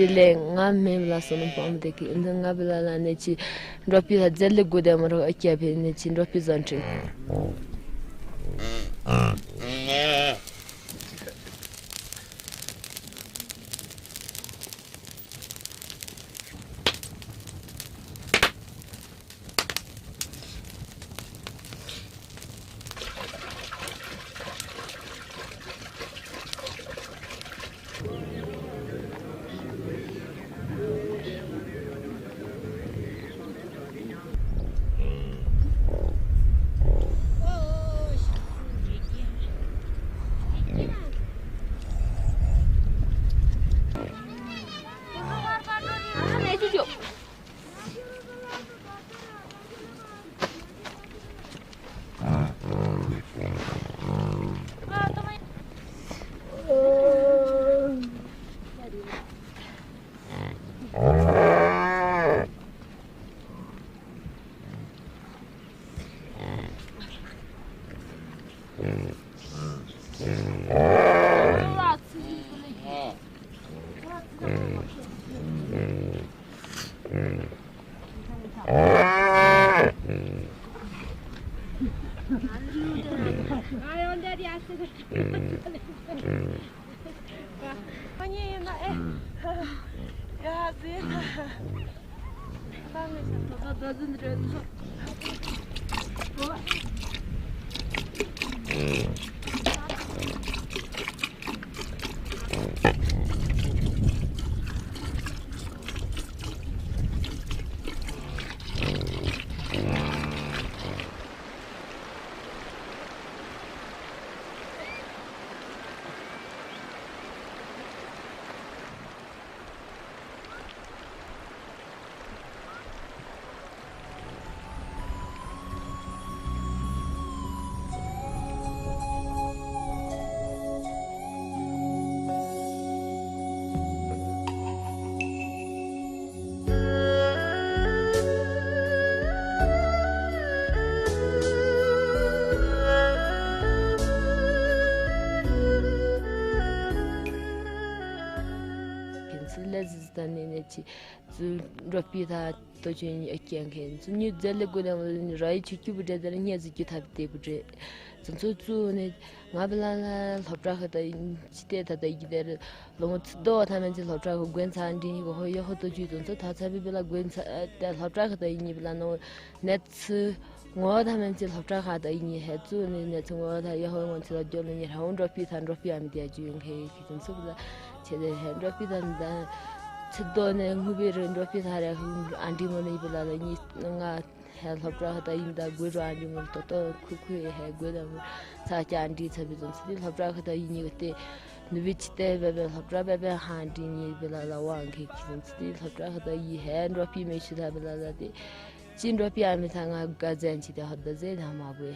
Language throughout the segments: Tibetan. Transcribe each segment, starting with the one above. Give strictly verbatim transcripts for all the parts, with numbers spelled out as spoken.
དེ་ལས་ང་མེད་ལ་སོ་ནམ་པ་མོ་དེ་གི་འདི་ང་བི་ལ་ལ་ནས་ཅི་འགྲོ་པི་ལ་རྫས་ལས་དགོས་དེ་མ་རོ་ཨ་ཀྱ་བེ་ནས་ཅི་འགྲོ་པི་བཟང་ཁྲིམས། ཚུལ་ལས་ཟིན་ད་ནས་ནས་ཅི་ཚུལ་འགྲོ་པའི་ཐ་ཏོ་ཆོས་ཉིད་ཨ་ཀྱང་མཁན་ཚུལ་ཉིད་རྫས་ལས་དགོས་ན་ར་ཡི་ཆུ་སྐྱུར་བུ་འདྲ་དེར་སྙད་ཟིག་རྒྱུ་ཐབས་དེ་བུ་འདྲ་ཚུལ་ཚོ་བཙུགས་ནས་ང་བི་ལ་ལ་སློབ་གྲྭ་ཁ་ད་ཡིན་ཅི་ལྟས་ད་ད་ཡི་དེར་ལོ་ངོ་ཚུ་དོ་ཐ་མན་ཅི་སློབ་གྲྭ་ཁ་དགོན་ཚ་འདྲི་ནི་གོ་ཧོ་ཡོ་ཧོ་ཏོ་ཆུ་ཚོ་ཚོ་ཐ་ཚ་བི་བི་ལ་དགོན་ཚ་ད་སློབ་གྲྭ་ཁ་ད་ཡིན་ནི་བི་ལ་ནོ་ནད་ཚུ། ངོ་ཐ་མན་ཅི་སློབ་གྲྭ་ཁག་ཏུ་ཡིན་ཧེ་ཙུ་ནི་ནེ་ཚུ་ངོ་ཐ་ཡ་ཧོ་ངོ་ཚུ་ལ་ཇོ་ལ་ཉི་ར་འོང་འགྲོ་པི་ཐ་འགྲོ་པི་ཨ་མི་དེ་ཇུ་ཡོང་ཁེ་ཁི་ཙུན་ཚུ་ལ་ཆེ་དེ་ཧེ་འགྲོ་པི་ཐ་ནི་ད་ཚི་དོ་ནེ་ངུ་བི་རུ་འགྲོ་པི་ཐ་རེ་ཧུ་ཨ་འདྲི་མོ་ནི་བི་ལ་ལ་ཉི་ང་ཧེ་སློབ་གྲྭ་ཁག་ཏུ་ཡིན་ད་དགོས་རུ་ཨ་འདྲི་མོ་ཏོ་ཏོ་ཁུ་ཁུ་ཧེ་དགོས་ད་མོ་ཚ་ཀྱ་ཨ་འདྲི་ཚ་བི་ཙུན་ཚུ་དེ་སློབ་གྲྭ་ཁག་ཏུ་ཡིན་ཉི་གི་ཏེ་ནུ་བི་ཅི་ཏེ་བེ་བེ་སློབ་གྲྭ་བེ་བེ་ཧ་འདྲི་ཉི་བི་ལ་ལ་ཝང་ཁེ་ཁི་ཙུན་ཚུ་དེ་སློབ་གྲྭ་ཁག་ཏུ་ཡི་ཧེ་འགྲོ་པི་མེ་ཤུ་ཐ་བི་ལ་ལ་དེ། ཅི་འགྲོ་པའི་ཨ་མི་ཚང་ང་དགའ་ཟན་ཅི་དེ་ཧོ་ད་ཟེ་ན་མ་བུ།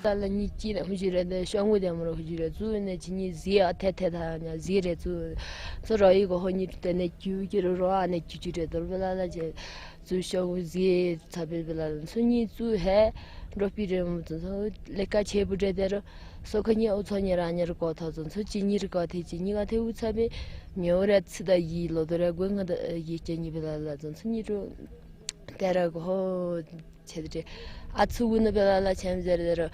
ལ་ལ་གཉིས་ཀྱི་ནས་ཧུ་ཞུ་རེད། དེ་ཤོག་ངོས་དེ་མོ་རོ་ཧུ་ཞུ་རེད། ཙུ་ནས་ཆི་གཉིས་ཟི་ཨ་ཐེ་ཐེ་ཐ་ཉ་ཟི་རེད། ཙུ་ཚོ་རོ་ཡི་གོ་ཧོ་གཉིས་དེ་ནས་ཀྱུ་ཀྱི་རོ་རོ་ཨ་ནས་ཀྱུ་ཀྱུ་རེད། དོར་བེ་ལ་ལ་ཅེ་ཙུ་ཤོག་ངོས་ཟི་ཚ་བེ་བེ་ལ་ལ་ཚོ་གཉིས་ཙུ་ཧེ་འགྲོ་པི་རེད་མོ། ཙུ་ཚོ་ལས་ཀ་ཆེ་བུ་རེད། དེ་རོ་སོ་ཁ་གཉིས་ཨོ་ཚོ་གཉིས་ར་གཉིས་ར་གོ་ཐོ་ཙུ་ཚོ་ཅི་གཉིས་ར་གོ་ཐེ་ཅི་གཉིས་ག་ཐེ་བུ་ཚ་བེ་ཉོ་ར་ཚི་ད་ཡི་ལོ་དོ་ར་གོ་ང་ད་ཡི་ཀྱ་གཉིས་བེ་ལ་ལ་ཙུ་ཚོ་གཉིས་རོ། དེ་ར་གོ་ཧོ། ཆེ་དེ་ཨ་ཚུ་བུ་ནི་བེ་ལ་ལ་ཆེམ་ཟེར་དེ་ར།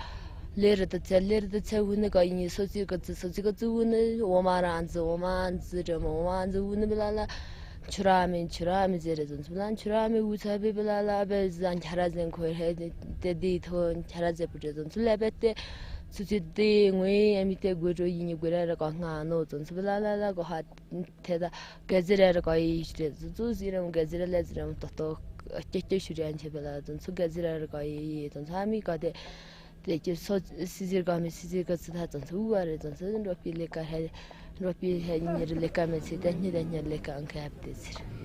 ལེ་རི་དུ་ཚེ་ལེ་རི་དུ་ཚེ་བུ་ནི་ག་ཡིན། སོ་ཙི་ག་ཙི་སོ་ཙི་ག་ཙི་བུ་ནི་འོ་མ་ར་ཨ་ཙི་འོ་མ་ཨ་ཙི་རེ་མོ་འོ་མ་ཨ་ཙི་བུ་ནི་བེ་ལ་ལ། ཆུ་ར་མི་ཆུ་ར་མི་ཟེར་རེ་ཙུ་ཚུ་ལ་ཆུ་ར་མི་བུ་ཚ་བེ་བེ་ལ་ལ་བེ་ཟ་ཁྱ་ར་ཟེན་ཁོ་ཧེ་དེ་དེ་ཐོ་ཁྱ་ར་ཟེ་བུ་རེ་ཙུ་ཚུ་ལ་བེ་དེ་སུ་ཙི་དེ་ངོས་ཡ་མི་དེ་གོ་རོ་ཡིན་ནི་གོ་ར་ར་ག་ང་ནོ་ཙུ་ཚུ་བེ་ལ་ལ་ལ་གོ་ཧ། དེ་ད་ག་ཟི་ར་ར་ག་ཡི་ཞུ་རེད། ཙུ་ཙུ་ཟི་རམ་ག་ཟི་ར་ལ་ཟི་རམ་ཏོ་ཏོ་སྐྱ་སྐྱ་ཞུ་རེ་ཨན་ཆེ་བེ་ལ་ཙུ་ཚུ་ག་ཟི་ར་ར་ག་ཡི་ཡི་ཙུ་ཚ་མི་ག་དེ་དེ་ཀྱི་སོ་སི་ཟིར་ག་མི་སི་ཟིར་ག་ཙི་ད་ཙུ་ཚུ་ཨུ་བ་རེད། ཙུ་ཚུ་འགྲོ་པི་ལེ་ཀ་ཧེ་འགྲོ་པི་ཧེ་ཉི་རི་ལེ་ཀ་མེ་ཚི་ད་ཉི་ད་ཉི་ལེ་ཀ་ཨང་ཁ་ཧབ་དེ་ཚིར།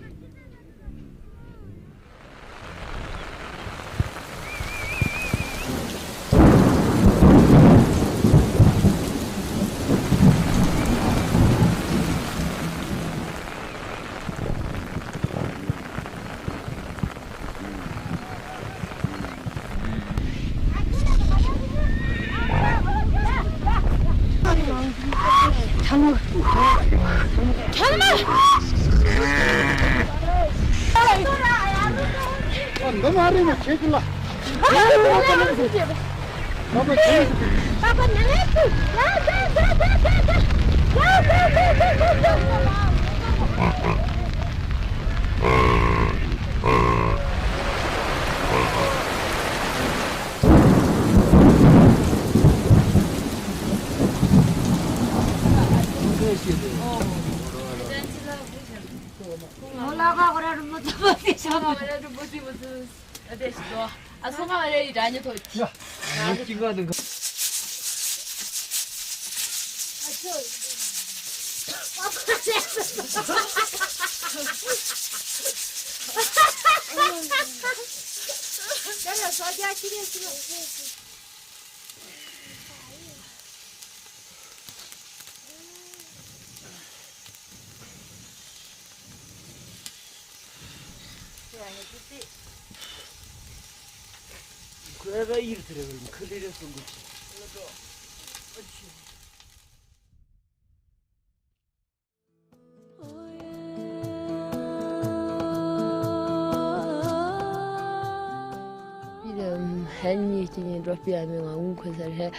ཧན་ཉི་ཅི་ཉི་འགྲོ་པི་ཨ་མི་ང་ངུ་ཁོ་སར་ཧེ།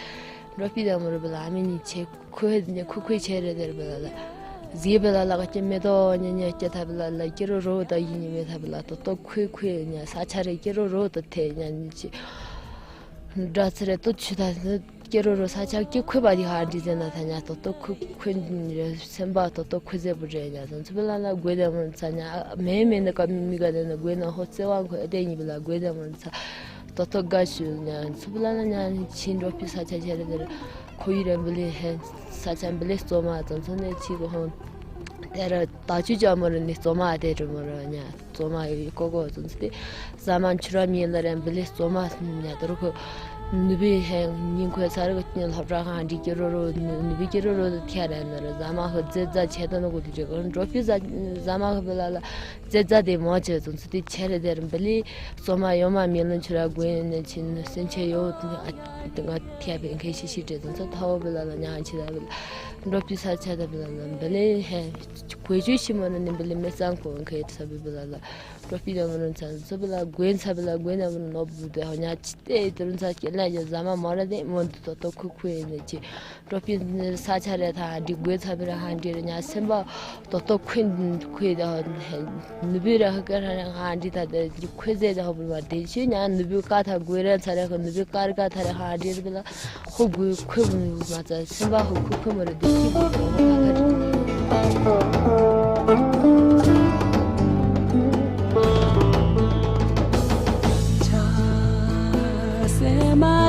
འགྲོ་པི་ད་མོ་ར་བེ་ལ་ཨ་མི་ཉི་ཆེ་ཁོ་ཧེ་ཉི་ཁོ་ཁོ་ཆེ་རེ་དེར་བེ་ལ་ལ། ཟི་བེ་ལ་ལ་ག་ཅི་མེ་ཏོ་ཉི་ཉི་ཅི་ཐ་བེ་ལ་ལ་ཀི་རོ་རོ་ད་ཡི་ཉི་མེ་ཐ་བེ་ལ་ཏོ་ཏོ་ཁོ་ཁོ་ཉ་ས་ཆ་རེ་ཀི་རོ་རོ་ད་ཐེ་ཉ་ཉི་ཅི། འདྲ་ཚེ་རེ་ཏོ་ཆུ་ད་ཀེ་རོ་རོ་ས་ཆ་ཀེ་ཁོས་པ་དེ་ཧ་འདྲི་ཟེར་ན་ཐ་ཉ་ཏོ་ཏོ་ཁོས་ཁོས་སེམས་པ་ཏོ་ཏོ་ཁོས་ཟེར་བུ་རེ་ཉ་སོང་ཚུ་བི་ལ་ལ་དགོས་དེ་མོ་ཚ་ཉ་མེ་མེ་ནི་ཀ་མི་ག་དེ་ནི་དགོས་ན་ཧོ་བརྩེ་བ་ཁོ་ཨེ་དེ་ཉི་བི་ལ་དགོས་དེ་མོ་ཚ་ཏོ་ཏོ་དགའ་ཞུ་ཉ་ཚུ་བི་ལ་ལ་ཉ་ཆིན་འགྲོ་པི་ས་ཆ་ཆེ་རེ་དེ་རེ་ཁོ་ཡི་རེ་བི་ལི་ཧེ་ས་ཆ་བི་ལི་སོ་མ་ཙམ་ཚོ་ནས་ཆི་གོ་ཧོ་དེ་ར་ད་ཆུ་ཅ་མོ་རེ་ནི་སོ་མ་དེ་རེ་མོ་རེ་ཉ། བཙོ་མ་ཡོད་ཀོ་ཀོ་བཙོ་ཚེ། ཟ་མ་ཆུ་ར་མི་ལ་རན་བི་ལེ་བཙོ་མ་ཉ་དོར་ཁོ། ནུ་བི་ཧེ་ཉིན་ཁོས་ཚ་རུ་ཉིན་སློབ་གྲྭ་ཁང་འདི་ཀི་རོ་རོ་ནུ་བི་ཀི་རོ་རོ་ཐེ་ར་ན་ར་ཟ་མ་ཧོ་ཛེ་ཛ་ཆེ་ད་ནོ་གོ་དུ་ཅེ་གོ་འགྲོ་པི་ཟ་ཟ་མ་ཧོ་བི་ལ་ལ་ཛེ་ཛ་དེ་མོ་ཆེ་བཙོ་ཚེ་ཆེ་རེ་དེར་བི་ལེ་བཙོ་མ་ཡོ་མ་མི་ལ་ཆུ་ར་གོ་ཡན་ནེ་ཆིན་སེན་ཆེ་ཡོ་ང་ཐེ་བེ་ཁེ་ཤི་ཤི་ཏྲེ་བཙོ་ཚེ་ཐའོ་བི་ལ་ལ་ཉ་ཆི་ད་བི་ལ་འགྲོ་པི་ས་ཆ་ད་བི་ལ་ལ་བི་ལེ་ཧེ་གོས་ཆུ་ཤི་མོ་ན་ནི་བི་ལེ་མེ་སང་ཁོ་ཁེ་ཚ་བི་བི་ལ་ལ། འགྲོ་པི་དང་མི་རུང་ཚ་ཚོ་བི་ལ་དགོན་ཚ་བི་ལ་དགོན་ན་བི་ལ་ནོ་བུ་དེ་ཧོ་ཉ་ཆི་ཏེ་དུ་རུང་ཚ་ཀེ་ལ་ཡ་ཟ་མ་མོ་ར་དེ་མོ་འདི་ཏོ་ཏོ་ཁུ་ཁུ་ཡིན་ནི་ཆི། འགྲོ་པི་ས་ཆ་རེ་ཐ་འདི་དགོན་ཚ་བི་ར་ཧ་འདི་ར་ཉ་སེམས་པ་ཏོ་ཏོ་ཁུ་ཁུ་དེ་ནུ་བི་ར་ཧ་ཀ་ར་ཧ་འདི་ཐ་དེ་ཁུ་ཟེ་དེ་ཧོ་བུ་མ་དེ་ཆུ་ཉ་ནུ་བི་ཀ་ཐ་དགོན་ར་ཚ་རེ་ཧོ་ནུ་བི་ཀ་ར་ཀ་ཐ་རེ་ཧ་འདི་ར་བི་ལ། ཧོ་གུ་ཁོས་མ་ཚ་སེམས་པ་ཧོ་ཁུ་ཁོས་མ་རེད་དེ་ཅི་གུ་ཁོ་མ་ཁ་ཁ་རེད།